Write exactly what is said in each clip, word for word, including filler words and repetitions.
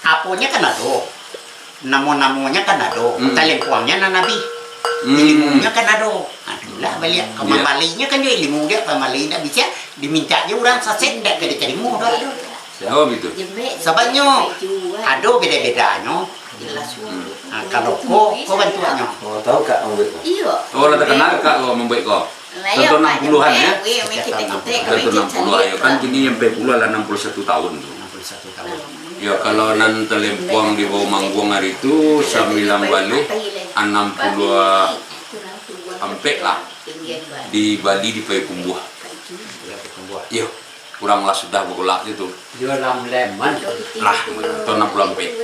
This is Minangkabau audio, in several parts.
Aponyo kan ado, namo-namonyo kan ado, Mm-mm. talempuangnyo nan abih, Mm. ilimunyo kan ado. Nah, itulah baliak ka Iya. mambalinyo kan jo ilimu dia, pambali ndak bisa, dimintak jo urang sasek ndak ka ditarimo doh. Oh, gitu. Sababnyo ado beda-bedanyo. Hmm. Nah, kalau ko, ko bantuaknyo. Oh, tahu Kak mambuek ko? Iyo. Oh, lah terkenal Kak ko mambuek ko? Lah, iyo, Pak, enam puluhan, ya? Weh, weh, kita, kita, Sejak tahun enam puluhan, ya kan, kini sampai puluh lah, enam puluh satu tahun tu. Enam puluh satu tahun. Ya, kalau nan talempuang di Bawah Mangguang hari tu, sambilan baleh anam puluah ampek lah. Di Bali, di Payakumbuah. Di Payakumbuah. Iyo. Urang lah sudah bagolak situ. Yo, lah mulai man. Lah, tahun enam puluh ampek.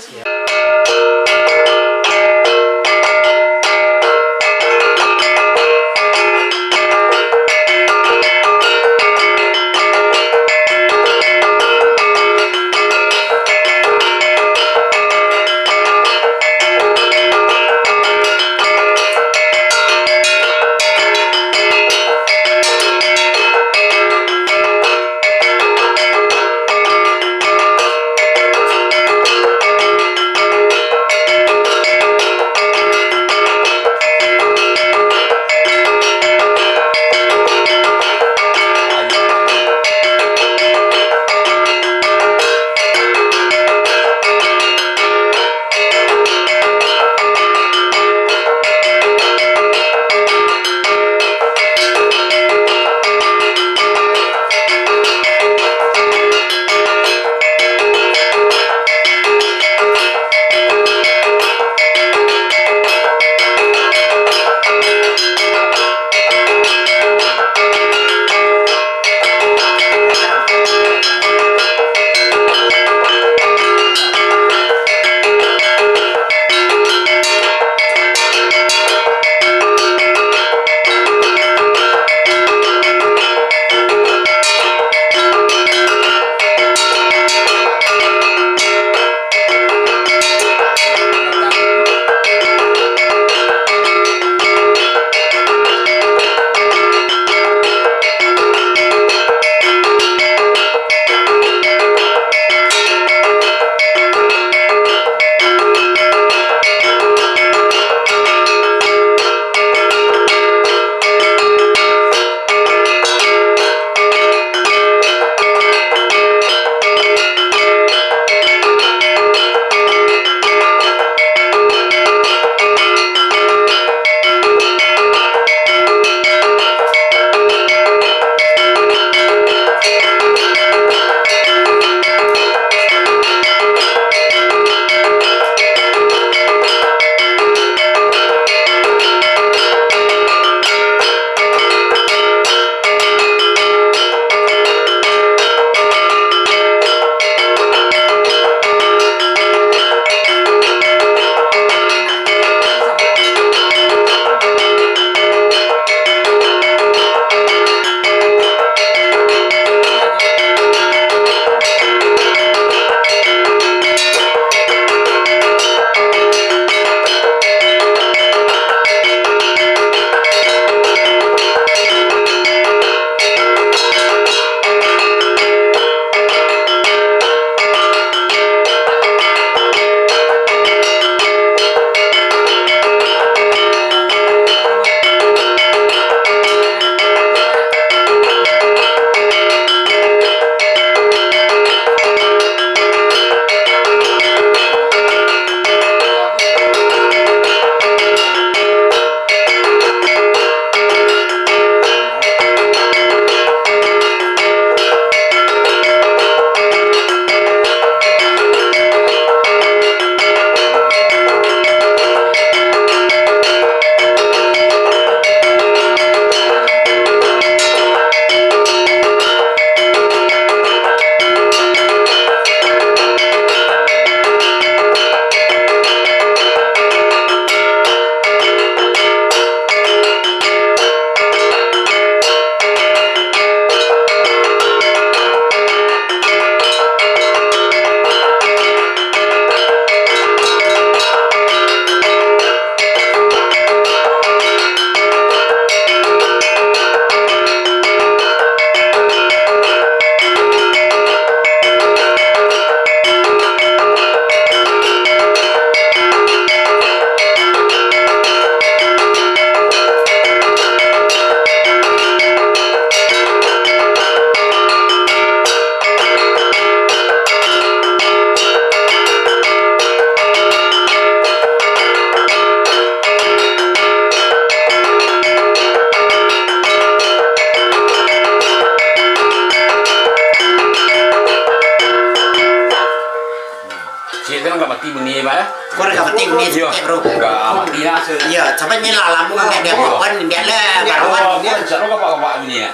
Kan agak mati bunyi, Pak, ya? Kau dah mati bunyi Iya. Cek, bro. Enggak mati lah. Iya, coba ni lah lambung dia dia kawan dia lah kawan. Insya Allah gapak-gapak bunyi ya.